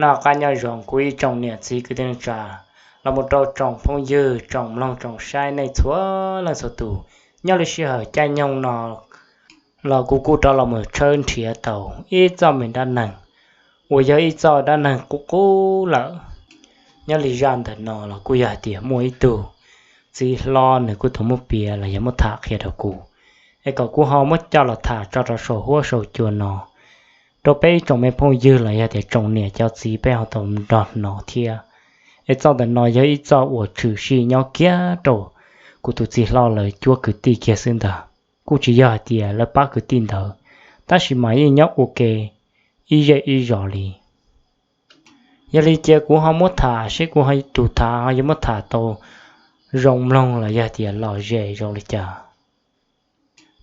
Noj qab nyob zoo kuv ib tsoom niam txiv kwv tij neej tsa, los mus rau tsoom phooj ywg tsoom mloog tsoom saib nej txhua leej txhua tus. Nyob li sij hawm caij nyoog no los kuv kuj rov los mus tshawb nrhiav tau ib txoj me dab neeg uas yog ib txoj dab neeg qub qub lawm. Nyob li zaj ntawm no los kuj yog hais tias muaj ib tug txiv hlob nws kuj tau muab piav los yog muab tham qhia rau kuv, es kom kuv ho muab coj los tham tso rau saum huab saum cua no rau peb ib tsoom me phooj ywg los yog tias tsoom niam cov txiv peb ho tau nrog hnov thiab. Es txoj ntawm no yog ib txoj uas tshwm sim nyob kiag rau kuv tus txiv hlob lawv cuab kwv tij kiag xwb ntag. Kuj tsis yog hais tias lawv pab kwv tij ntawd, tab sis mas yeej nyob ua ke ib zej ib zos li. Yog li cia kuv ho muab tham seb kuv ho tus tham ho yuav muab tham tau zoo mloog los yog tias lom zem zoo li cas.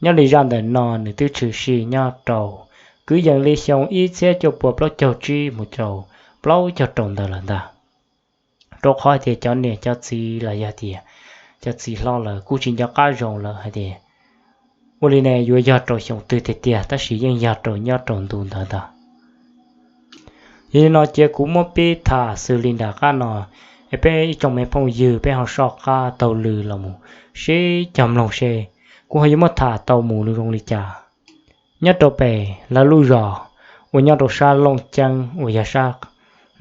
Nyob li zaj ntawm no nws twb tshwm sim nyob rau kwv yees li xyoo ib txhiab cuaj pua plaub caug tsib mus rau plaub caug rau ntawd lawm ntag. Rau qhov tias cov niam cov txiv los yog tias cov txiv hlob lawv kuj tsis nco qab zoo lawm hais tias ua li ne yuav yog rau xyoo twg tiag tiag, tab sis yeej yog rau nyob rau ntu ntawd ntag. Yog li no cia kuv muab pib tham xws li nram qab no, es peb ib tsoom me phooj ywg peb ho soj qab taug lw los mus sib cog mloog seb kuv ho yuav muab tham tau mus zoo li cas. Nyob rau pem lawv lub zos uas nyob rau sab Looj Ceeb uas yog sab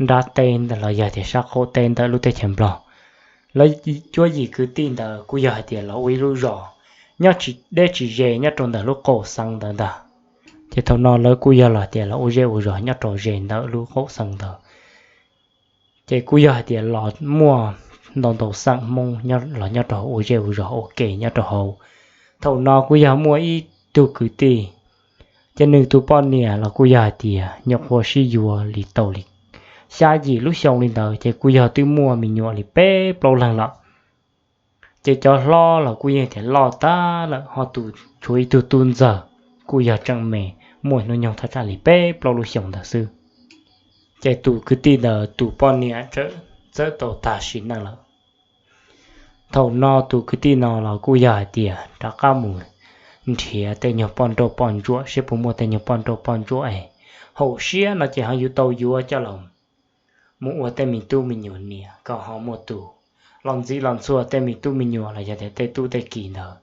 nrab teb los yog tias sab qaum teb ntawm lub teb chaws Nplog, lawv cuab yim kwv tij ntawd kuj yog hais tias los ua ib lub zos nyob tsis deb tsis ze nyob rau ntawm lub qaum xeev ntawd ntag. Ces thaum no lawv kuj yog los tias los ua zej ua zos nyob rau ze ntawm lub qaum xeev ntawd. Ces kuj yog hais tias los muaj ntau ntau xeem Hmoob los nyob rau hauv ua zej ua zos ua ke nyob rau hauv. Thaum no kuj yog muaj ib tug kwv tij, ces nws tus poj niam los kuj yog hais tias nyuam qhuav sib yuav li tau li xya yim lub xyoo li ntawd, ces kuj yog twb muaj me nyuam li peb plaub leeg lawm. Ces cov hlob los kuj yeej tias loj tag lawm, ho tus tshuav ib tug tub ntxawg kuj yog tseem me, muaj hnub nyoog thaj tsam li peb plaub lub xyoo ntawd xwb. Ces tus kwv tij ntawd tus poj niam txawm tau tag sim neej lawm. Thaum no tus kwv tij no los kuj yog hais tias rov qab mus nrhiav tej nyuag poj nrauj poj ntsuam seb puas muaj tej nyuag poj nrauj poj ntsuam es haum siab no ces ho yuav tau yuav coj los mus ua tej me tub me nyuam niam kom ho muaj tus los ntxiv los ntxhua tej me tub me nyuam los yog tias tej tub tej ki ntawd,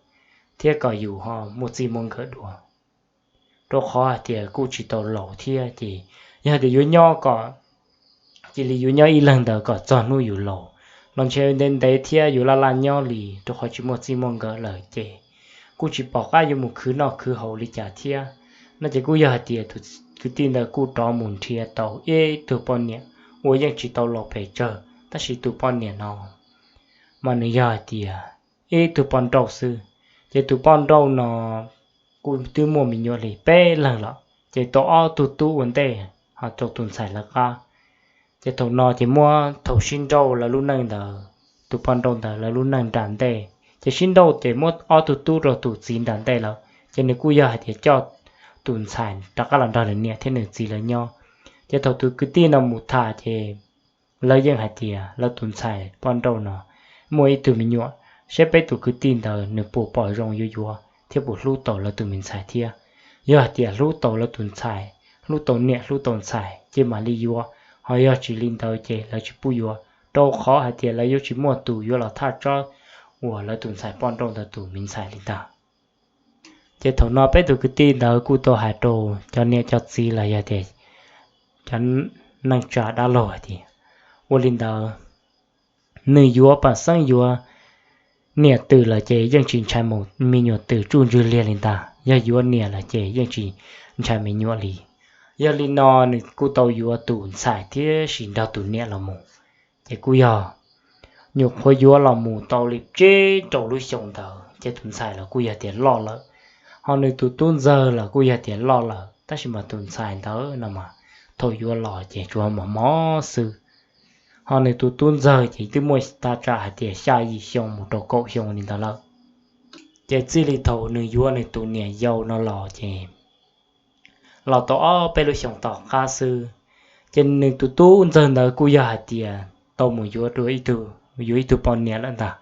thiab kom yus ho muaj txij muaj nkawm dua. Rau qhov hais tias kuj tsis tau laus thiab, ces yog hais tias yuav nyob kom cia li yuav nyob ib leeg ntawd kom txog hnub yus laus los ntshe ntev ntev thiab yuav laj laj nyob li, rau qhov tsis muaj txij muaj nkawm lawm ces kuj tsis pom qab yuav mus khwv noj khwv haus li cas thiab. No ces kuj yog hais tias tus kwv tij ntawd kuj rov mus nrhiav tau ib tug poj niam uas yeej tsis tau laus pes tsawg, tab sis tus poj niam no mas nws yog hais tias ib tug poj nrauj xwb. Ces tus poj nrauj no kuj twb muaj me nyuam li peb leeg lawm, ces tau ob tug tub ua ntej ho rau tus ntxhais lawv qab. Ces thaum no ces muab thaum sib nrauj lawv lub neej ntawd, tus poj nrauj ntawd lawv lub neej nram ntej, ces sib nrauj ces muab ob tug tub rau tus txiv nram ntej lawm, ces nws kuj yog hais tias coj tus ntxhais rov qab los nrog nws niam thiab nws txiv lawv nyob. Ces thaum tus kwv tij no mus tham ces lawv yeej hais tias lawv tus ntxhais poj nrauj no muaj ib tug me nyuam, saib peb tus kwv tij ntawd nws puas pom zoo yuav yuav thiab puas hlub tau lawv tus me ntxhais thiab. Yog hais tias hlub tau lawv tus ntxhais, hlub tau niam hlub tau ntxhais ces mam li yuav, ho yog tsis li ntawd ces lawv tsis pub yuav, rau qhov hais tias lawv yuav tsis muaj tus yuav los thaj tsab uas lawv tus ntxhais poj nrauj ntawd tus me ntxhais li ntag. Ces thaum no peb tus kwv tij ntawd kuj tau hais rau cov niam cov txiv los yog tias cov neej tsa dab laug hais tias ua li ntawd, nws yuav pam xeeb yuav niam twm lawm ces yeej tsis ntshai mus me nyuam twm tsuj ntswg liag li ntag, yog yuav niam lawm ces yeej tsis ntshai me nyuam li. Yog li no nws kuj tau yuav tus ntxhais thiab sis nrog tus niam los mus. Ces kuj yog nyuam qhuav yuav los mus tau li tsib rau lub xyoo ntawd ces tus ntxhais los kuj yog tias loj lawm, ho nws tus tub ntxawg los kuj yog tias loj lawm, tab sis mas tus ntxhais ntawd no mas thaum yuav los ces tsuas mos mos xwb. Ho nws tus tub ntxawg ces twb muaj thaj tsam hais tias xya yim xyoo mus rau kaum xyoo li ntawd lawm. Ces txij li thaum nws yuav nws tus niam yau no los ces los tau ob peb lub xyoo tom qab xwb, ces nws tus tub ntxawg ntawd kuj yog hais tias tau mus yuav dua ib tug, yuav ib tug poj niam lawm ntag.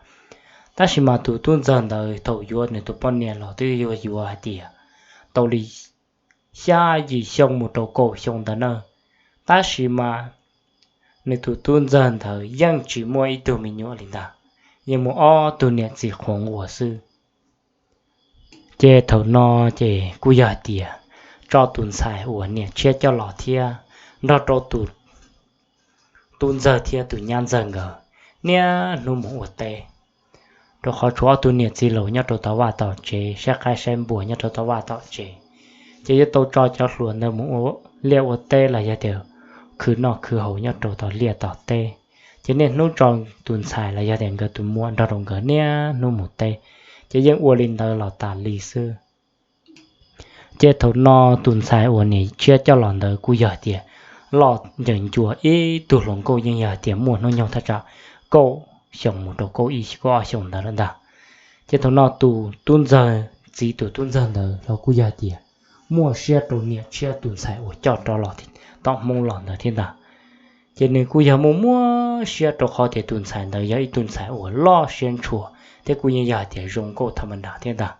Tab sis mas tus tub ntxawg ntawd thaum yuav nws tus poj niam los twb yuav yuav hais tias tau li xya yim xyoo mus rau kaum xyoo ntawd na, tab sis mas nws tus tub ntxawg ntawd yeej tsis muaj ib tug me nyuam li ntag, yeej muaj ob tug niam txiv qhuav nquas xwb. Ces thaum no ces kuj yog hais tias tso tus ntxhais uas niam tshiab coj los thiab nrog rau tus tub ntxawg thiab tus nyab ntxawg nkawd niaj hnub mus ua teb, rau qhov tshuav ob tug niam txiv laus nyob rau tom vaj tom tsev, saib qaib saib npua nyob rau tom vaj tom tsev, ces yuav tau tso cov hluas ntawd mus ua liaj ua teb los yog tias khwv noj khwv haus nyob rau tom liaj tom teb. Ces niaj hnub tso tus ntxhais los yog tias nkawd tus muam nrog rau nkawd niaj hnub mus teb, ces yeej ua li ntawd los tas li xwb. Ces thaum no tus ntxhais uas niam tshiab coj los ntawd kuj yog tias loj ncaws ncua ib tug hluas nkauj, yeej yog tias muaj hnub nyoog thaj tsam kaum xyoo mus rau kaum ib kaum ob xyoos ntawd lawm ntag. Ces thaum no tus tub ntxawg, txiv tus tub ntxawg ntawd los kuj yog tias muaj siab rau niam tshiab tus ntxhais uas coj rov los tom Hmoob los ntawd thiab ntag. Ces nws kuj yog muaj muaj siab rau qhov tias tus ntxhais ntawd yog ib tug ntxhais uas loj siab ntshua thiab kuj yeej yog hais tias zoo nkauj tham ma ntas thiab ntag.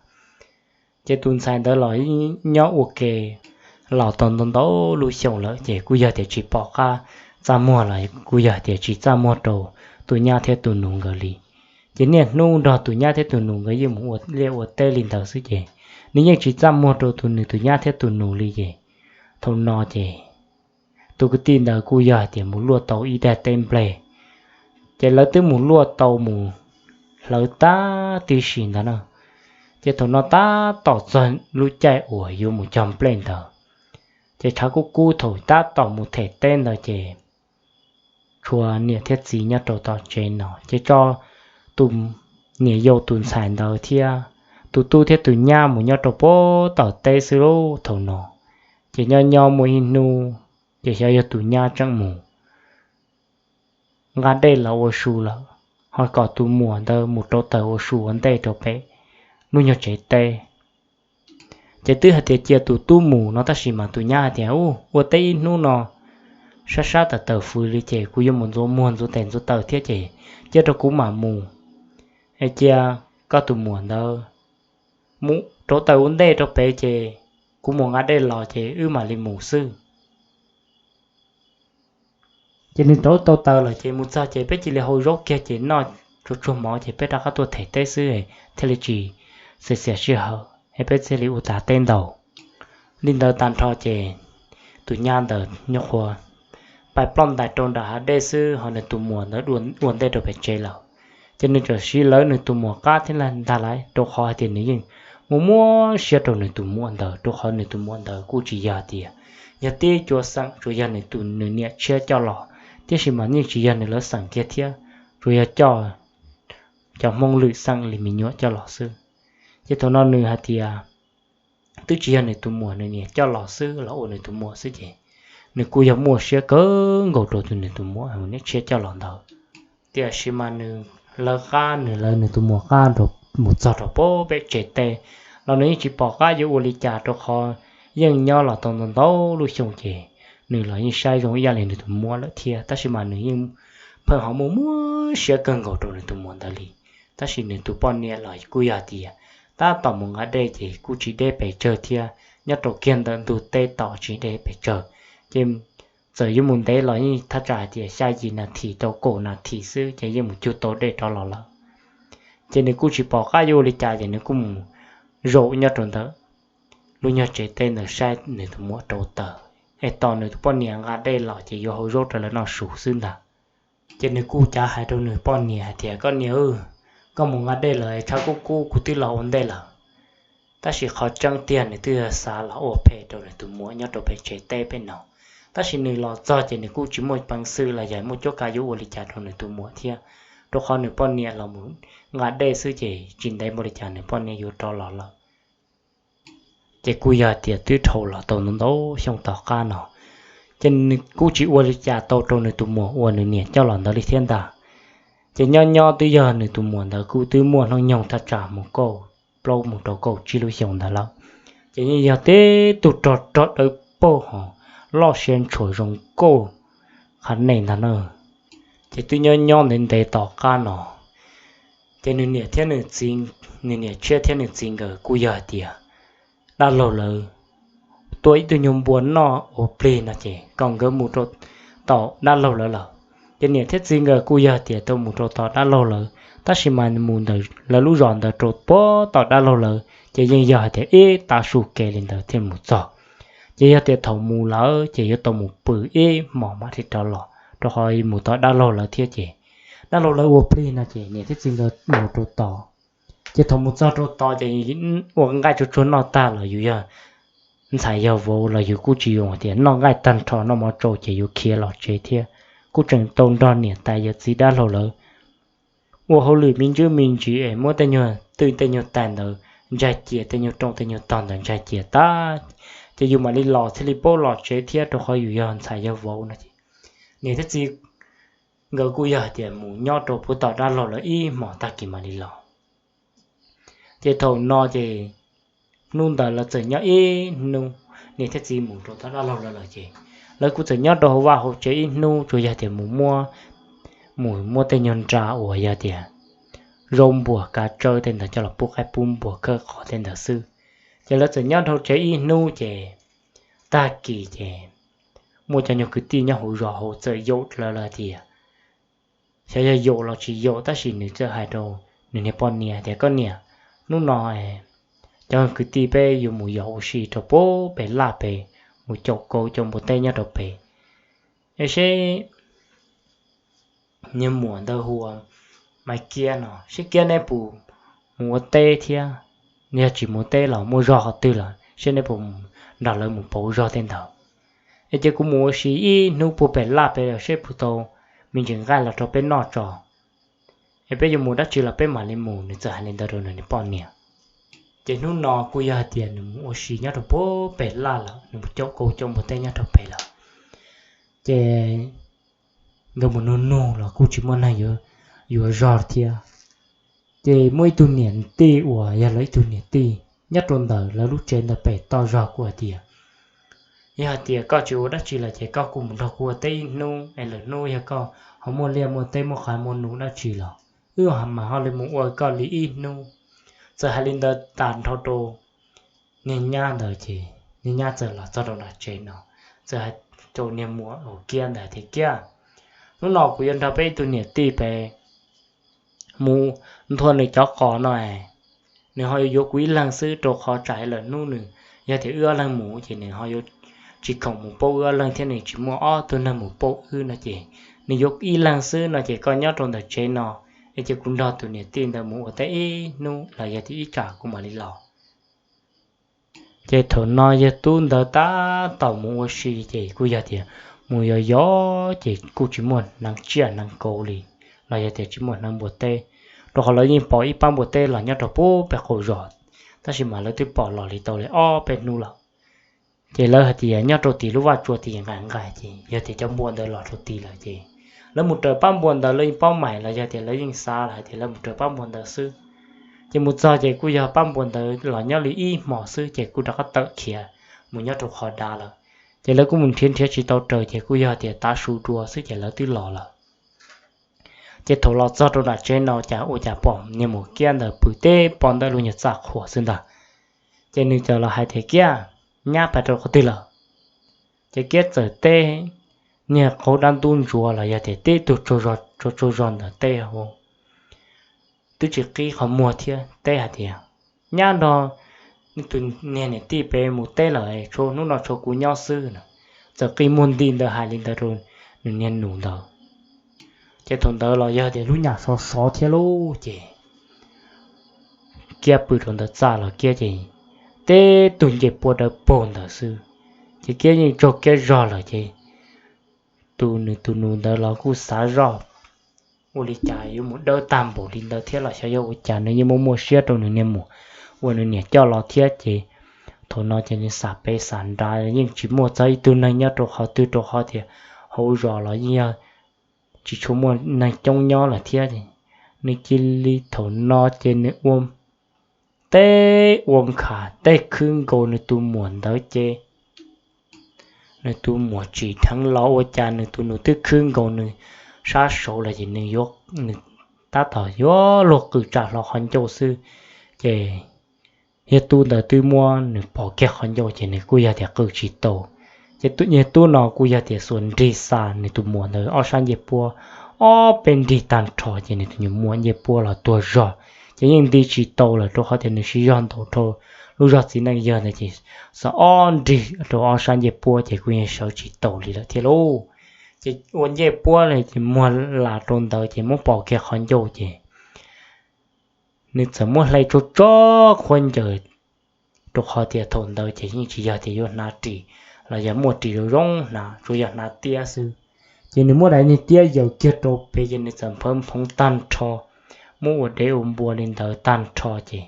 Ces tus ntxhais ntawd los nyob ua ke los tau ntau ntau lub xyoo lawm ces kuj yog tias tsis pom qab txaj muag los kuj yog tias tsis txaj muag rau tus nyab thiab tus nus nkawd li. Ces niaj hnub nrog tus nyab thiab tus nus nkawd yeej mus ua liaj ua teb li ntawd xwb ces nws yeej tsis txaj muag rau tus nws tus nyab thiab tus nus li ces thaum no ces tus kwv tij ntawd kuj yog hais tias mus luaj tau ib daim teb nplej, ces lawv twb mus luaj tau mus hlawv tag tib si ntawd na. Ces thaum no tab tom txog lub caij uas yuav mus cog nplej ntawd, ces tshav kub kub thaum tab tom mus them teb ntawd ces tshuav niam thiab txiv nyob rau tom tsev no ces tso tus niam yau tus ntxhais ntawd thiab tus tub thiab tus nyab mus nyob rau puag tom teb xwb lauj. Thaum no ces nyob nyob muaj ib hnub ces xyov yog tus nyab tseem mus nqa dej los ua su lawm, ho kom tus muam ntawd mus rauv taws ua su ua ntej rau pem lub nyuag tsev teb. Ces twb hais tias cia tus tub mus no tab sis mas tus nyab hais tias, U, ua teb ib hnub no sab sab tawm tawm fws li ces kuv yuav mus ntxuav muag ntxuav tes ntxuav taw thiab ces cia rau kuv mam mus. Es cia koj tus muam ntawd mus rauv taws ua ntej rau pem ces kuv mus nqa dej los ces wb mam li mus xwb. Ces nws rauv tau taws lawm ces mus txog ces peb cia li hau zaub kiag ces noj tsuag tsuag mov ces peb rov qab tuaj them teb xwb thiaj li tsis xiam xiam sij hawm es peb thiaj li ua tav teb ntau. Li ntawd tag nrho ces tus nyab ntawd nyuam qhuav pais ploj ntais rau nram hav dej xwb ho nws tus muam ntawd ua ntej rau pem tsev lawm. Ces nws txawm siv lawv nws tus muam qab thiab ntag lauj, rau qhov hais tias nws yeej muaj muab siab rau nws tus muam ntawd, rau qhov nws tus muam ntawd kuj tsis yog tias yog tib cuab xeem, tsuas yog nws tus nws niam tshiab coj los, tiam sis mas yeej tsis yog nws lawv xeem kiag thiab, tsuas yog coj cov Hmoob lwm xeem li me nyuam coj los xwb. Ces thaum no nws hais tias twb tsis yog nws tus muam nws niam coj los xwb los ua nws tus muam xwb ces nws kuj yog muaj siab kawg nkaus rau tus nws tus muam niam tshiab coj los ntawd. Tiam sis mas nws lawv qab, nws lawv nws tus muam qab mus txog rau pem tsev teb los nws yeej tsis pom qab yuav ua li cas rau qhov yeej nyob los tau ntau ntau lub xyoo ces nws los yeej saib zoo ib yam li nws tus muam lawm thiab, tab sis mas nws yeej pheej ho muaj muab siab kawg nkaus rau nws tus muam ntawd li. Tab sis nws tus poj niam los kuj yog tias tab tom mus nqa dej ces kuj tsis deb pes tsawg thiab, nyob rau kiag ntawm ntug teb tom tsis deb pes tsawg. Ces txawm yuav mus ntev los yeej thaj tsam hais tias xya yim nas this rau kaum nas this xwb ces yeej mus cug tau dej rov los lawm. Ces nws kuj tsis pom qab yuav ua li cas ces nws kuj mus zaum nyob rau ntawm lub nyuag tsev teb ntawd saib nws tus muam rauv taws, es tos nws tus poj niam nqa dej los ces yuav hau zaub rau lawv noj su xwb ntag. Ces nws kuj cav hais rau nws poj niam hais tias, Koj niam, koj mus nqa dej lawm es tshav kub kub kuv twb los ua ntej lawm. Tab sis qhov tseeb tiag nws twb xav los ua phem rau nws tus muam nyob rau pem tsev teb pem no, tab sis nws los txog ces nws kuj tsis muaj peev xwm los yog muaj cuab kav yuav ua li cas rau nws tus muam thiab, rau qhov nws poj niam los mus nqa dej xwb ces tsis ntev npaum li cas nws poj niam yuav rov los lawm. Ces kuj yog tias twb dhau los tau ntau ntau xyoo tom qab no, ces nws kuj tsis ua li cas tau rau nws tus muam uas nws niam coj los ntawd li thiab ntag. Ces nyob nyob twb yog nws tus muam ntawd kuj twb muaj hnub nyoog thaj tsam mus kaum plaub mus rau kaum tsib lub xyoo ntawd lawm. Ces yeej yog tib tug rog rog dawb paug ho loj siab ntshua zoo nkauj qhov neeg ntag na. Ces twb nyob nyob ntev ntev tom qab no, ces nws niam thiab nws txiv, nws niam tshiab thiab nws txiv nkawd kuj yog hais tias dab laug lawv tua ib tug nyuag npua noj ua plig no ces kom nkawd mus rau tom dab laug lawv lawm. Ces niam thiab txiv nkawd kuj yog tias tau mus rau tom dab laug lawv, tab sis mas mus ntawm lawv lub zos ntawd rau puag tom dab laug lawv ces yeej yog hais tias ib tav su kev li ntawd thiaj mus txog. Ces yog tias thaum mus lawm ces yuav tau mus pw ib hmos mam li rov los, rau qhov mus tom dab laug lawv thiab ces dab laug lawv ua plig no ces niam thiab txiv nkawd mus rau tod. Ces thaum mus txog rau tod ces ua nqaij tsuag tsuag noj tag los yus yog ntxhais yog vauv los yus kuj tsis zoo tias noj nqaij tag nrho noj mov tsau ces yuav khiav los tsev thiab, kuj tseem tau nrog niam tais yawm txiv dab laug lawv ua hauj lwm me ntsis me ntsis es muab tej nyuag twj tej nyuag tais ntawd ntsag cia, tej nyuag rooj tej nyuag tog ntawd ntsag cia tag, ces yus mam li los thiaj li paub los tsev thiab, rau qhov yus yog ntxhais yog vauv no ces niam thiab txiv nkawd kuj yog hais tias mus nyob rau puag tom dab laug lawv ib hmos tag kis mam li los. Ces thaum no ces hnub ntawd lawv txawm nyob ib hnub, niam thiab txiv mus rau tom dab laug lawv lawm ces lawv kuj txawm nyob rau hauv vaj hauv tsev ib hnub, tsuas yog tias mus muab, mus muab tej nyuag nra uas yog tias zaub npuas kav tsawb tej ntawd coj los pub qaib pub npua khawb qhov tej ntawd xwb. Ces lawv txawm nyob rau tsev ib hnub ces tag kis ces muaj cov nyuag kwv tij nyob hauv zos hauv txawm yaum lawv lawm tias, xyov yog yaum los tsis yaum tab sis nws txawm hais rau nws niag poj niam tias, koj niam, hnub no cov kwv tij peb yuav mus yos ua si rau puag pem laj pem, mus caum kauv caum npua teb nyob rau pem, es seb niag muam ntawd hu ua Maiv Kiab no, seb Kiab neb puas mus ua teb thiab, yog tsis mus teb los muaj zog qhov twg los seb neb puas nrog lawv mus pauv zog tej ntawd. Es cia kuv mus ua si ib hnub puag pem laj pem seb puas tau me ntsis nqaij los rau peb noj tso, es peb yuav mus dab tsi los peb mam li mus. Nws txawm hais li ntawd rau nws niag poj niam. Ces hnub no kuj yog hais tias nws mus ua si nyob rau puag pem laj lawm, nws mus caum kauv caum npua teb nyob rau pem lawm. Ces nkawd mus nug nug los kuj tsis muaj neeg yuav zog thiab. Ces muaj ib tug niam tij uas yog lawv ib tug niam tij nyob rau ntawm lawv lub tsev ntawd pem toj zog kuj hais tias, yog hais tias koj tsis ua dab tsi los ces koj kuj mus nrog kuv ua teb ib hnub es lwm hnub yog koj ho muaj liaj muaj teb muaj qav muaj num dab tsi los wb mam ho li mus ua koj li ib hnub. Txawm hais li ntawd tas nrho rau niag nyab ntawd ces niag nyab txawm los txog rau nram tsev no, txawm hais rau niag muam Kiab ntawd tias, Kiab, hnub no kuv yuav nrog peb ib tug niam tij pem mus nthua nws cov qos no es nws ho yuav yuav kuv ib leeg xwb, rau qhov tsam lwm hnub nws, yog tias wb ob leeg mus ces nws ho yuav tsis khoom mus pauv wb ob leeg thiab nws tsis muaj ob tug neeg mus pauv wb no ces nws yuav ib leeg xwb no ces koj nyob rau ntawm tsev no es cia kuv nrog tus niam tij ntawd mus ua teb ib hnub los yog tias ib tsam kuv mam li los. Ces thaum no yawg tub ntawd tab tom mus ua si ces kuj yog tias mus yos yos ces kuj tsis muaj hneev tsiaj hneev kauv li, los yog tias tsis muaj hneev npua teb, rau qhov lawv yeej pom ib pab npua teb los nyob rau puag pem qaum zos, tab sis mas lawv twb pom los li tau li ob peb hnub lawm. Ces lawv hais tias nyob rau tim lub vaj tsua tim nqaim nqaim ces yog tias cov npua ntawd los rau tid lawm ces lawv mus raws pab npua ntawd, lawv yeej paub mais los yog tias lawv yeej xav hais tias lawv mus raws pab npua ntawd xwb. Ces mus txog ces kuj yog pab npua ntawd los nyob li ib hmos xwb ces kuj rov qab tawm khiav mus nyob rau qhov dav lawm. Ces lawv kuj mus nrhiav nrhiav tsis tau raws ces kuj yog tias tav su dua xwb ces lawv twb los lawm. Ces thaum los txog rau nram tsev no cas ua cas pom niag muam Kiab ntawd pw teb pov ntawm lub nyuag txaj qhua xwb ntag. Ces nws txawm los hais tias, Kiab, nyab pais rau qhov twg lawm? Ces Kiab txawm teb niag qhov dab ntub ntsuav los yog tias teb tug tsaug zog ntawm teb, twb tsis qib qhov muag thiab teb hais tias, Nyab nrog tus niag niam tij pem mus teb lawm, tshuav hnub no tshuav kuv nyob xwb no. Txawm qi muag nti ntawd hais li ntawd rau nws niag nus ntawd. Ces thaum ntawd los yog tias lub nyam sov sov thiab lauj ces Kiab pw rau ntawm txaj los Kiab ces teb tug nce pua dawb paug ntawd xwb. Ces Kiab yeej tsaug Kiab zog lawm ces tus nws tus nus ntawd los kuj xav zoj ua li cas yuav mus dawb tag npaum li ntawd thiab los xyov yog ua cas nws yeej muaj muaj siab rau nws niag muam uas nws niam coj los thiab ces thaum no ces nws xam pem xam nrad yeej tsis muaj txog ib tug neeg nyob rau qhov twg rau qhov tias hauv zos los yeej yog tsis tshua muaj neeg coob nyob lawm thiab. Nws cia li thaum no ces nws ua teb ua nkhav tej khwb nkaus nws tus muam ntawd ces nws tus muam tsim dheev los ua cas nws tus nus twb khwb nkaus nws sab saud lawm ces nws yuav, nws tab tom yuav luag qw tsa hlo qhov ncauj xwb ces yawg tub ntawd twb muab nws pov kiag qhov ncauj ces nws kuj yog tias qw tsis tau. Ces tus niag tub no kuj yog tias xuas nrig xa nws tus muam ntawd ob sab ncej puab, ob peb nrig tag nrho ces nws tus muam ncej puab los tuag zog, ces yeej nti tsis tau lawm rau qhov tias nws siv zog ntaus rau lub zog txiv neej yawg ntawd ces xov ob nrig rau ob sab ncej puab ces kuj yeej sawv tsis taus li lawm thiab lauj. Ces ua ncej puab li ces muag las rau ntawd ces muab pos kiag qhov ncauj ces nws txawm muab hle tsuag tsuag qhuab ncaws, rau qhov tias thaum ntawd ces yeej tsis yog tias yuav hnav ris los yog muaj ris zoo zoo hnav, tsuas yog hnav tiab xwb. Ces nws muab daim niag tiab yaws kiag rau pem ces nws txawm nphawv nphoov tag nrho, muab ua dev ua npua li ntawd tag nrho ces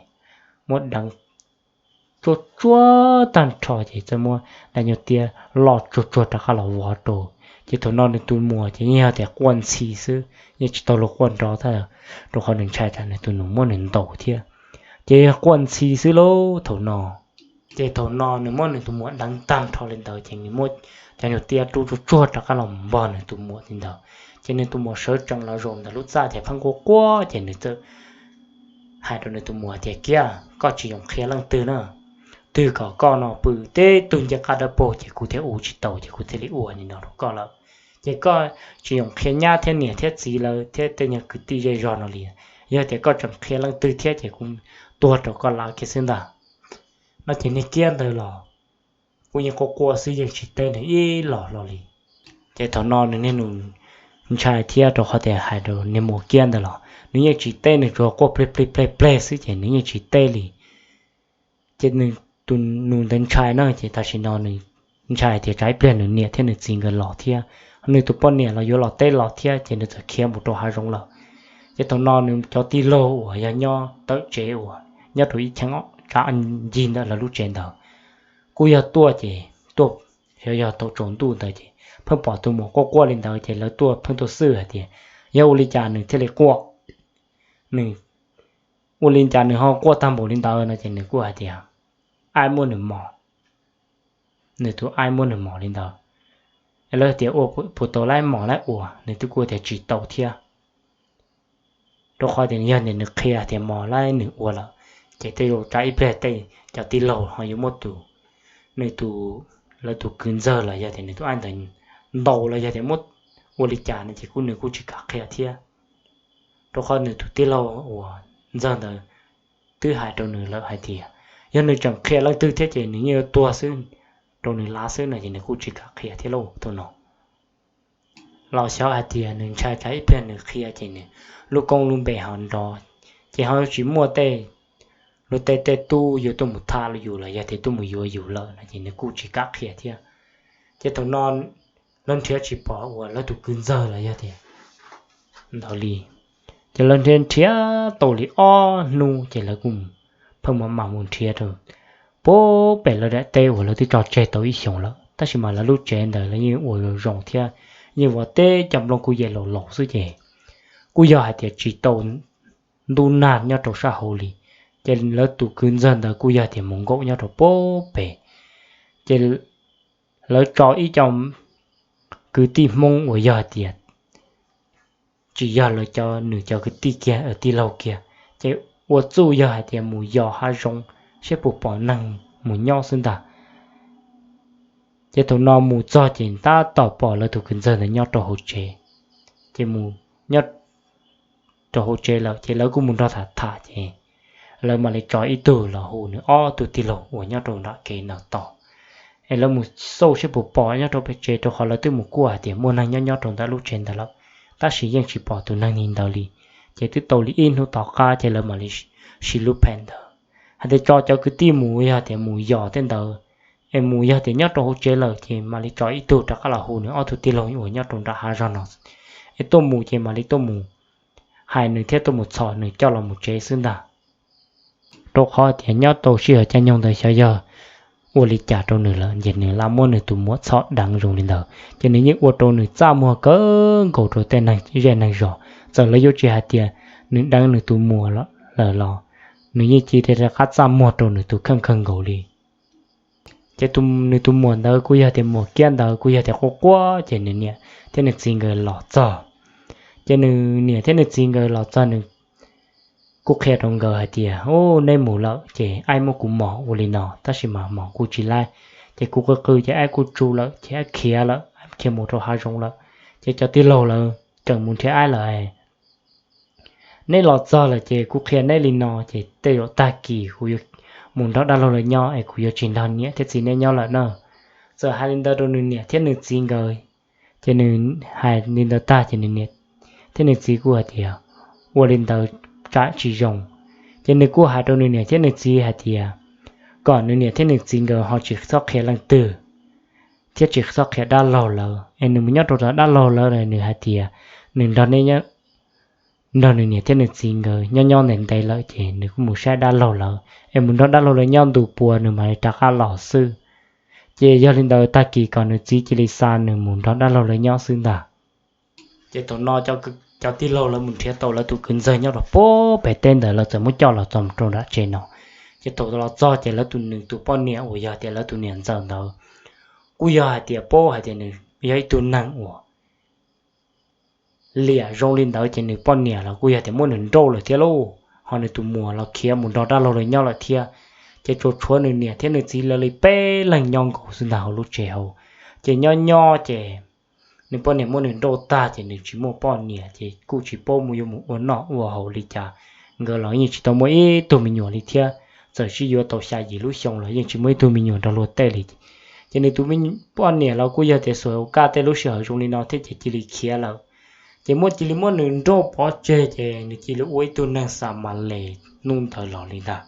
muab deev tsuag tsuag tag nrho ces txawm muab daim nyuag tiab loj tsuag tsuag rov qab los vov rau. Ces thaum no nws tus muam ces yeej yog tias quaj ntxhi xwb, yeej tsis tau luag quaj nrov thiab, rau qhov nws ntshai tsam nws tus nus muab nws ntaus thiab. Ces yog quaj ntxhi xwb lauj thaum no. Ces thaum no nws muab nws tus muam deev tag nrho li ntawd ces nws muab cov nyuag tiab rub tsuag tsuag rov qab los npog nws tus muam li ntawd. Ces nws tus muam sawv tsees los zaum ntawm lub txaj ces pheej quaj quaj ces nws txawm hais rau nws tus muam tias, Kiab, koj tsis yoom qhia leej twg na. Twg kom koj no pw teb tug ncej qab dawb paug ces kuv thiaj ua tsis tau ces kuv thiaj li ua li no rau koj lawm. Ces koj tsis yoom qhia nyab thiab niam thiab txiv lawv thiab tej nyuag kwv tij zej zog no li. Yog tias koj tseem qhia leej twg thiab ces kuv tuag rau koj lav kiag xwb ntag. No ces niag Kiab ntawd los kuj yeej quaj quaj xwb yeej tsis teb nws ib los hlo li. Ces thaum no nws niag nus ntshai thiab rau qhov tias hais rau niag muam Kiab ntawd los nws yeej tsis teb, nws tsuas quaj plig plig pleg pleg xwb ces nws yeej tsis teb li. Ces nws tus nus ntawd ntshai na ces tam sim no nws ntshai tias tsam ib pliag nws niam thiab nws txiv nkawd los thiab, nws tus poj niam los yuav los teb los thiab ces nws txawm khiav mus rau hav zoov lawm. Ces thaum no nws cov tij laug uas yog nyob tawm tsev uas nyob rau ib cheeb tsam ncig ntawm lawv lub tsev ntawd kuj yog tuaj ces tuaj xyov yog thaum tsaus ntuj ntawd ces pheej pom tus muam quaj quaj li ntawd ces lawv tuaj pheej tuaj xwb hais tias yog ua li cas nws thiaj li quaj, nws ua li cas nws ho quaj tag npaum li ntawd no ces nws kuj hais tias aib muab nws mos, nws tus aib muab nws mos li ntawd. Lawv tias ua puas tau laib mos laib ua, nws twb kuj tias tsis tau thiab. Rau qhov tias yog tias nws qhia tias mos laib nws ua lawm, ces tej zaum tsam ib pliag tej cov tij laug ho yuav muab tus, nws tus, lawv tus kwv ntxawg los yog tias nws tus aib ntawd ntaus los yog tias muab ua li cas no ces kuj nws kuj tsis kam qhia thiab. Rau qhov nws tus tij laug uas ntxawg ntawd twb hais rau nws lawm hais tias yog nws tseem qhia leej twg thiab ces nws yeej yuav tuag xwb, rau nws lav xwb no ces nws kuj tsis kam qhia thiab lauj thaum no. Los xyov hais tias nws ntshai tsam ib pliag nws qhia ces nws lub koob lub npe ho nrov, ces ho tsis muaj tej, luag tej tej tub yuav tuaj mus tham yus los yog tias tuaj mus yuav yus lawm no ces nws kuj tsis kam qhia thiab. Ces thaum no lawv nrhiav tsis pom uas lawv tus kwv ntxawg los yog tias ntawd li. Ces lawv nrhiav nrhiav tau li ob hnub ces lawv kuj pheej mam mam mus nrhiav rau puag pem lawv daim teb uas lawv twb tso tseg tau ib xyoos lawm, tab sis mas lawv lub tsev ntawd lawv yeej ua zoo zoo thiab, yeej vov teb cov nplooj kuj yem laus laus xwb ces kuj yog hais tias tsis tau ntub nag nyob rau sab hauv li. Ces lawv tus kwv ntxawg ntawd kuj yog tias mus nkaum nyob rau puag pem, ces lawv tso ib co kwv tij Hmoob uas yog hais tias tsis yog lawv cov, nws cov kwv tij kiag tij laug kiag, ces ua txuj yog hais tias mus yos hav zoov saib puas pom neeg mus nyob xwb ntag. Ces thaum no mus txog ces tab tom pom lawv tus kwv ntxawg ntawd nyob rau hauv tsev, ces mus nyob rau hauv tsev lawm ces lawv kuj mus nrog tham tham ces lawv mam li tso ib tug los hu nws ob tug tij laug uas nyob rau nram kev ntawd tos, es lawv mus xauj saib puas pom nyob rau pem tsev rau qhov lawv twb mus kuaj hais tias muaj neeg nyob nyob rau ntawm lub tsev ntawd lawm, tab sis yeej tsis pom tus neeg li ntawd li. Ces twb tau li ib hnub tom qab ces lawv mam li siv lub phem ntawd hais tias tso cov kwv tij mus yog tias mus yos tej ntawd, es mus yog tias nyob rau hauv tsev lawm ces mam li tso ib tug rov qab los hu nws ob tug tij laug uas nyob rau nram hav zog no, es tuaj mus ces mam li tuaj mus hais nws thiab tuaj mus txhom nws coj los mus tsev xwb ntag. Rau qhov tias nyob tau sij hawm caij nyoog ntawd xyov yog ua li cas rau nws lawm ces nws lam muab nws tus muam txhom deev zoo li ntawd ces nws yeej ua rau nws txaj muag kawg nkaus rau tej neeg zej neeg zos. Txawm lawv yuav tsis hais tias nws deev nws tus muam lawm los nws yeej cia li rov qab txaj muag rau nws tus kheej kawg nkaus li. Ces nws tus muam ntawd kuj yog tias muam Kiab ntawd kuj yog tias quaj quaj ces nws niam thiab nws txiv nkawd los txog. Ces nws niam thiab nws txiv nkawd los txog nws kuj qhia rau nkawd hais tias, Ub, neb mus lawm ces aib muab kuv mos ua li no, tab sis mas mos kuj tsis laib. Ces kuv qw qw ces aib kuj tsu lawm ces aib khiav lawm, khiav mus rau hav zoov lawm. Ces cov tij laug lawv tseem mus nrhiav aib lawm. Neb los txog lawm ces kuv qhia neb li no ces tej zaum tag kis kuv yuav mus nrog dab laug lawv nyob es kuv yuav tsis nrog niam thiab txiv neb nyob lawm na. Txawm hais li ntawd rau nws niam thiab nws txiv nkawd, ces nws hais li ntawd tag ces nws niam thiab nws txiv kuj hais tias ua li ntawd tsam tsis zoo. Ces nws kuj hais rau nws niam thiab nws txiv hais tias kom nws niam thiab nws txiv nkawd ho tsis txhob qhia leej twg thiab tsis txhob qhia dab laug lawv es nws mus nyob rau tom dab laug lawv, nws hais tias nws nrog neb nrog nws niam thiab nws txiv nkawd nyob nyob ntev ntev lawm ces nws kuj mus saib dab laug lawv es mus nrog dab laug lawv nyob ntu pua nws mam li rov qab los xwb. Ces yog li ntawd tag kis kom nws txiv cia li xa nws mus nrog dab laug lawv nyob xwb ntag. Ces thaum no cov tij laug lawv mus nrhiav tau lawv tus kwv ntxawg nyob rau puag pem teb ntawd lawv txawm muab coj los txog rau nram tsev no. Ces thaum los txog ces lawv tus nws tus poj niam uas yog tias lawv tus niam ntxawm ntawd kuj yog hais tias paub hais tias nws yog ib tug neeg uas liam zoo li ntawd ces nws poj niam los kuj yog tias muab nws nrauj lawm thiab lauj, ho nws tus muam los khiav mus nrog dab laug lawv nyob lawm thiab. Ces tsuas tshuav nws niam thiab nws txiv lawv li peb leeg nyob nkaus xwb ntag hauv lub tsev hauv. Ces nyob nyob ces nws poj niam muab nws nrauj tag ces nws tsis muaj poj niam ces kuj tsis paub mus yuav mus ua noj ua haus li cas. Nkawd los yeej tsis tau muaj ib tug me nyuam li thiab, txawm sib yuav tau xya yim lub xyoo los yeej tsis muaj ib tug me nyuam nrog luag tej li. Ces nws tus poj niam los kuj yog tias xuas hauv kaj tej lub sij hawm zoo li no thiab ces cia li khiav lawm. Ces muab cia li muab nws nrauj pov tseg ces nws cia li ua ib tug neeg xa ma les hnub ntawd los li ntag.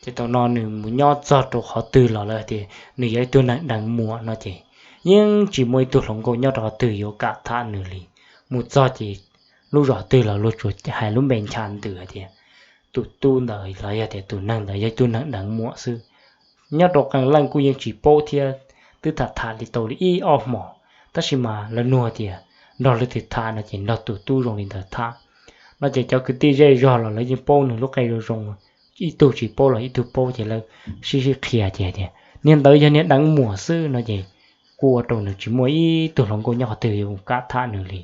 Ces thaum no nws mus nyob txog rau qhov twg los lawv tias nws yog ib tug neeg deev muam no ces yeej tsis muaj ib tug hluas nkauj nyob rau qhov twg yuav kam tham nws li. Mus txog ces lub zos twg los luag tsuas hais lub npe ncha ntws hais tias tus tub ntawd los yog tias tus neeg ntawd yog ib tug neeg deev muam xwb. Nyob rau qee leej kuj yeej tsis paub thiab, twb tham tham li tau li ib ob hmos, tab sis mas lawv nug tias nrog leej twg tham no ces nrog tus tub zoo li ntawd tham. No ces cov kwv tij zej zog los lawv yeej paub nws lub qe zoo zoo, ib tug tsis paub los ib tug paub ces lawv sib sib qhia ces tias niag ntawd yog niag deev muam xwb no ces kuj ua rau nws tsis muaj ib tug hluas nkauj nyob qhov twg yuav kam tham nws li.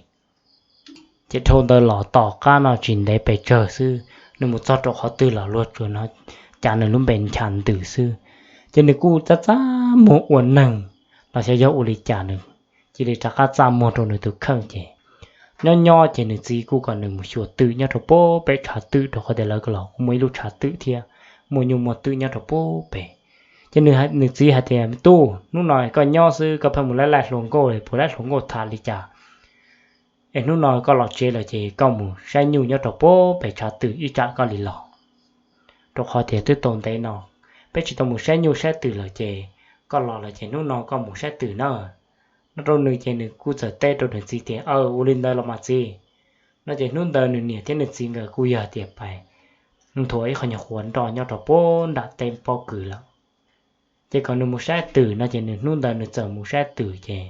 Ces dhau ntawd los tom qab no tsis ntev pes tsawg xwb, nws mus txog rau qhov twg los luag tsuas no cas nws lub npe ncha ntws xwb. Ces nws kuj txaj txaj muag ua neeg los xyov yog ua li cas nws cia li rov qab txaj muag rau nws tus kheej ces nyob nyob ces nws txiv kuj kom nws mus xyuas twm nyob rau puag pem tshav twm rau qhov tias lawv los kuj muaj ib lub tshav twm thiab muaj nyuj muaj twm nyob rau puag pem. Ces nws txiv hais tias me tub, hnub no koj nyob xwb koj pheej mus laij laij hluas nkauj, puas laij hluas nkauj tham li cas? Es hnub no koj los tsev lawm ces koj mus saib nyuj nyob rau puag pem tshav twm ib tsam koj li los. Rau qhov tias twb tau ntev no peb tsis tau mus saib nyuj saib twm lawm ces koj los lawm ces hnub no koj mus saib twm na. No rau nws ces nws kuj txawm teb rau nws txiv tias aw, ua li ntawd los mas txiv. No ces hnub ntawd nws niam thiab nws txiv nkawd kuj yog tias pais nthuav ib qho nyuag quav nroj nyob rau puag nram teb pob kws lawm. Ces kom nws mus saib twm no ces nws hnub ntawd nws txawm mus saib twm ces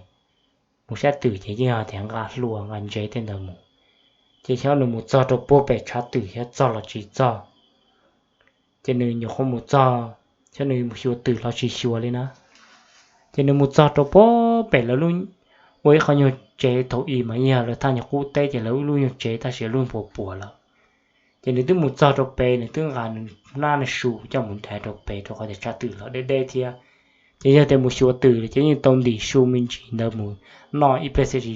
mus saib twm ces yeej yog tias nqa hlua nqa ntsev tej ntawd mus. Ces xyov nws mus txog rau puag pem tshav twm xyov txog los tsis txog. Ces nws nyuam qhuav mus txog, xyov nws mus xyuas twm los tsis xyuas li na. Ces nws mus txog rau puag pem lawv lub, ua ib qho nyuag tsev thaum i mas yog lawv thaj nyuag qub teb ces lawv lub nyuag tsev tab sis lub puas puas lawm. Ces nws twb mus txog rau pem, nws twb nqa nws hnab nws su coj mus dai rau pem rau qhov tias tshav twm los deb deb thiab. Ces yog tias mus xyuas twm ces yeej tau ntim su me ntsis ntawd mus noj ib pliag xwb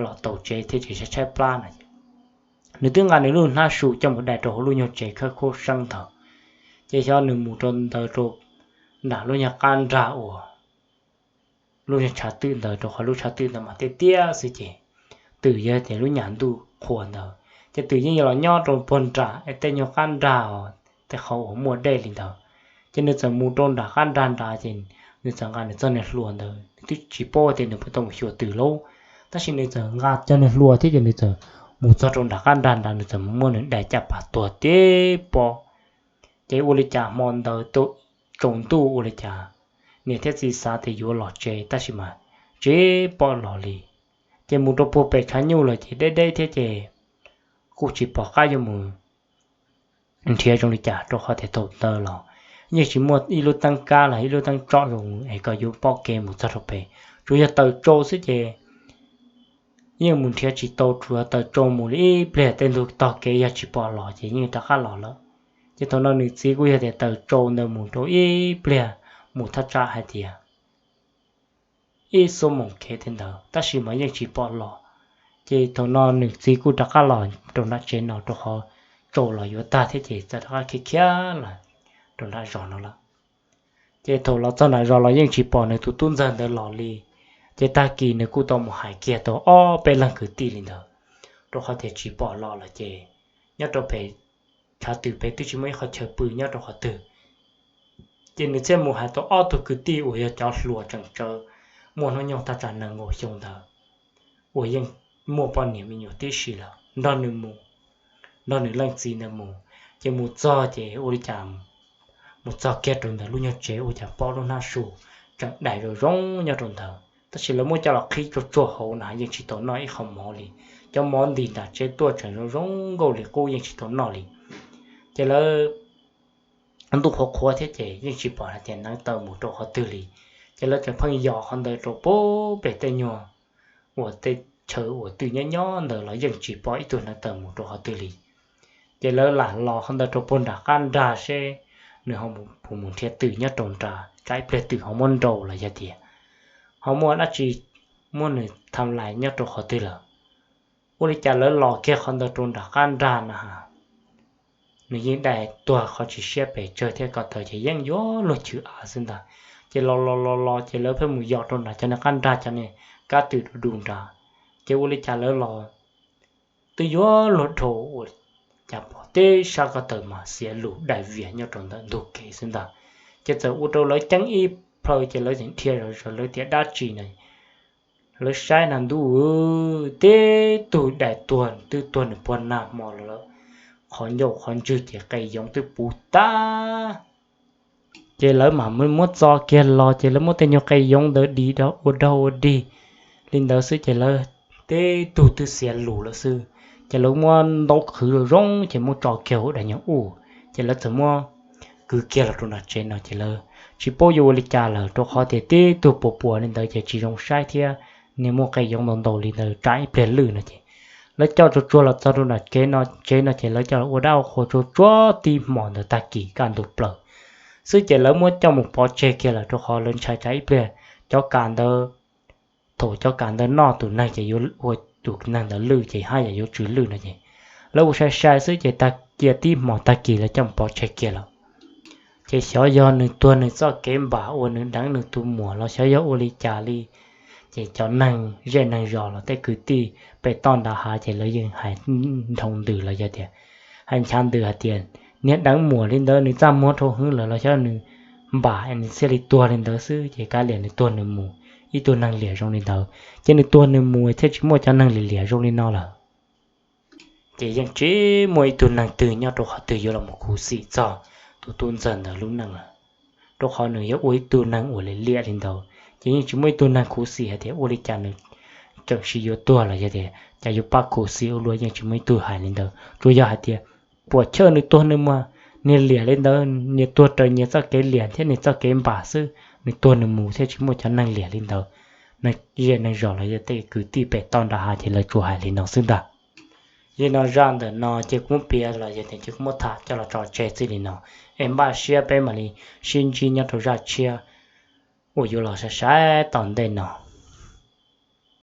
los tau tsev thiab ces tshaib tshaib plab no. Nws twb nqa nws lub hnab su coj mus dai rau hauv lub nyuag tsev khawb khuab seeb ntawd. Ces xyov nws mus rau ntawd rau nram lub nyuag qab nrag uas lub nyuag tshav twm ntawd rau qhov lub tshav twm ntawd mas tiaj tiaj xwb ces twm yog tias lub nyuag ntuj qhua ntawd ces twm yeej yuav los nyob rau puag nram es tej nyuag qab nrag os, tej qhov uas muaj dej li ntawd. Ces nws txawm mus rau nram qab nrag nrad ces nws txawm nqa nws txoj niag hlua ntawd, nws twb tsis paub tias nws puas tau mus xyuas twm lauj. Tab sis nws txawm nqa cov niag hlua thiab ces nws txawm mus txog rau nram qab nrag nrad, nws txawm muab nws dai caj pas tuag tib pob. Ces ua li cas hmo ntawd tsaus ntuj ua li cas niam thiab txiv xav tias yuav los tsev tab sis mas tsis pom los li. Ces mus rau puag pem tshav nyuj lawm ces deb deb thiab ces kuj tsis pom qab yuav mus nrhiav zoo li cas rau qhov tias thaum ntawd los yeej tsis muaj ib lub teeb kab los ib lub teeb tsom zoo es kom yuav pom kev mus txog rau pem, tsuas yog taws tsau xwb ces yeej mus nrhiav tsis tau, tsuas yog taws tsau mus li ib pliag tej ntug tog kev yog tsis pom los ces yeej rov qab los lawm. Ces thaum no nws txiv kuj yog tias taws tsau ntawd mus rau ib pliag mus thaj tsam hais tias ib xuab moos kev thiab ntawd tab sis mas yeej tsis pom los. Ces thaum no nws txiv kuj rov qab los rau nram tsev no rau qhov tsaus los yuav tag thiab ces txawm rov qab khiav khiav los rau nram zos no lawm. Ces thaum los txog nram zos los yeej tsis pom nws tus tub ntxawg ntawd los li. Ces tag kis nws kuj tau mus hais kiag tau ob peb leeg kwv tij li ntawd, rau qhov tias tsis pom los lawm ces nyob rau pem chav twg pem twb tsis muaj ib qhov chaw pw nyob rau qhov twg. Ces nws thiaj mus hais tau ob tug kwv tij uas yog cov hluas tseem tsawv, muaj hnub nyoog tag tsam nees nkaum xyoo ntawd, uas yeej muaj poj niam me nyuam tib si lawm nrog nws mus, nrog nws leej txiv ntawd mus. Ces mus txog ces ua li cas mus txog kiag rau ntawm lub nyuag tsev ua cas pom lub hnab su tseem daim zoo zoo nyob rau ntawd tab sis lawv muab coj los qhib tsuag tsuag hauv na yeej tsis tau noj ib qho mov li. Cov mov ntim nram tsev tuaj tseem zoo zoo nkauj li qub yeej tsis tau noj li. Ces lawv ntuj qhuav qhuav thiab ces yeej tsis pom hais tias neev taw mus rau qhov twg li. Ces lawv tseem pheej yos qhov ntawd rau pem tej nyuag uas tej chaw uas twb nyob nyob ntawd los yeej tsis pom ib tug neev taw mus rau qhov twg li. Ces lawv lam los qhov ntawd rau puag nram qab nrag seb nws ho puas mus nrhiav twm nyob rau nrad tsam ib pliag twm ho muab nrau los yog tias ho muaj dab tsi muab nws tham lais nyob rau qhov twg lawm. Ua li cas lawv los kiag qhov ntawd rau nram qab nrag na ha, nws yeej dai tuag qhov tsis siab pes tsawg thiab ko taw ces yeej yuav luag chwv av xwb ntag. Ces los los los los ces lawv pheej mus yos rau nram cov niag qab nrag cov niag kab twm du du nrad. Ces ua li cas lawv los twb yuav luag dhau ua cas pom teb sab ko taw mas xiav lus dai vias nyob rau ntawm ntug kev xwb ntag. Ces txawm ua rau lawv ceeb ib plhaw ces lawv tseem dhia zog zog lawv tias dab tsi na. Lawv saib na ntuj, teb tug dai tuag twb tuag nws puag nag hmo lawm, qhov ncauj qhov ntswg ces qe yoov twb puv tag. Ces lawv mam muab txo kiag los ces lawv muab tej nyuag qe yoov ntawd dim ua dog ua dig li ntawd xwb ces lawv teb tug twb xiav lus lawm xwb. Ces lawv muab ntaub qhwv zoo zoo ces muab tso kiag hauv daim nyuag uj, ces lawv txawm muab kwv kiag los rau nram tsev no ces lawv tsis paub yuav ua li cas lawm rau qhov tias teb tug puas puas li ntawd ces tsis zoo saib thiab, niag muaj qe yoov ntau ntau li ntawd tsam ib pliag lwj no ces lawv coj tsuag tsuag los txog rau nram kev no tsev no ces lawv coj los ua dab ua qhua tsuag tsuag tib hmos ntawd tag kis kaj ntug plaws xwb ces lawv muab coj mus pov tseg kiag lawm rau qhov lawv ntshai tsam ib pliag cov kas ntawd, thaum cov kas ntawd noj tus neeg ces yuav ua tus neeg ntawd lwj ces haj yam yuav tsw lwj no ces lawv ua sai sai xwb ces tag kiag tib hmos tag kis lawv coj mus pov tseg kiag lawm. Ces xyov yog nws tuag nws txoj kev npam uas nws deev nws tus muam los xyov yog ua li cas li, ces cov neeg zej neeg zos los tej kwv tij pem toj nram hav ces lawv yeej hais nroo ntws los yog tias hais nchav ntws hais tias niag deev muam li ntawd nws txaj muag dhau heev lawm los xyov nws npam nws thiaj li tuag li ntawd xwb ces kav liam nws tuag nws mus, ib tug neeg liam zoo li ntawd ces nws tuag nws mus thiaj tsis muaj cov neeg liam liam zoo li no lawm. Ces yeej tsis muaj ib tug neeg twg nyob rau qhov twg yuav los mus khuv xim txog tus tub ntxawg ntawd lub neej lawm, rau qhov nws yog ua ib tug neeg uas liam liam li ntawd ces yeej tsis muaj ib tug neeg khuv xim hais tias ua li cas nws tseem sib yuav tuag los yog tias cas yuav pab khuv xim ua luaj yeej tsis muaj ib tug hais li ntawd. Tsuas yog hais tias puas chawj nws tuag nws mus, niag liam li ntawd niag tuag raws nyias txoj kev liam thiab nyias txoj kev npam xwb, nws tuag nws mus thiaj tsis muaj cov neeg liam li ntawd. Neeg zej neeg zos los yog tej kwv tij pem toj nram hav ces lawv tsuas hais li no xwb ntag. Yog li no zaj ntawm no ces kuv muab piav los yog tias ces kuv muab tham coj los tso tseg txij li no, es npaj siab peb mam li sib ntsib nyob rau zaj tshiab uas yuav los sai sai tom ntej no.